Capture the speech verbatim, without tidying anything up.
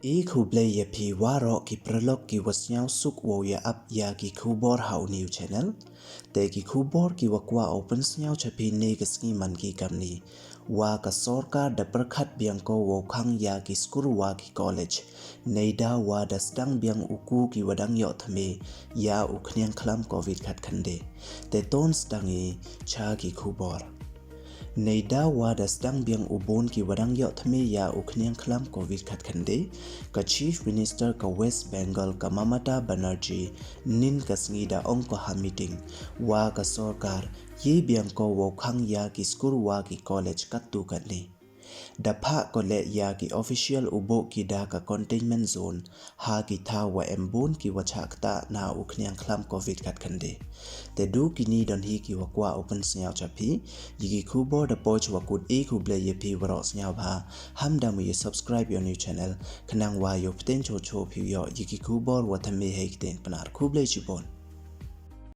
E khublei ya phi waroh ki paralok ki wa sniawsuk wow ya ap ya ki khubor ha u new channel. Te ki khubor ki wa kwah u pynsniaw cha phi ne ka sngi man ki kamni. Wa ka sorkar da pyrkhat biang ko wow khang ya ki skur wa ki college. Neida wa da sdang biang u ku ki wa dang yoh thymme ya u khniang khlam covid khatkhynde. Te ton sdang i cha ki khubor. Neida wa da sdang biang u bun ki wa dang yoh thymme ya u khniang khlam covid khatkhynde, ka Chief Minister ka West Bengal ka Mamata Banerjee nin ka sngi da ong ko ha meeting wa ka sorkar ye biang ko wow khang ya ki skur wa ki college kattu katni. Da phah ko leh ya ki official u buh ki da ka containment zone ha ki thaw wa em bun ki wa chah ktah na u khniang khlam covid khatkhynde. Te du kini don hi ki wa kwah u pynsniaw cha phi. Ya ki khubor da poi chwa kut. E khublei ya phi waroh, sniawbha ham da mu ya subscribe ya u new channel khnang wa yoh pten cho cho phi yoh ya ki khubor wa thymme hei ktien Pnar. Khublei chibun.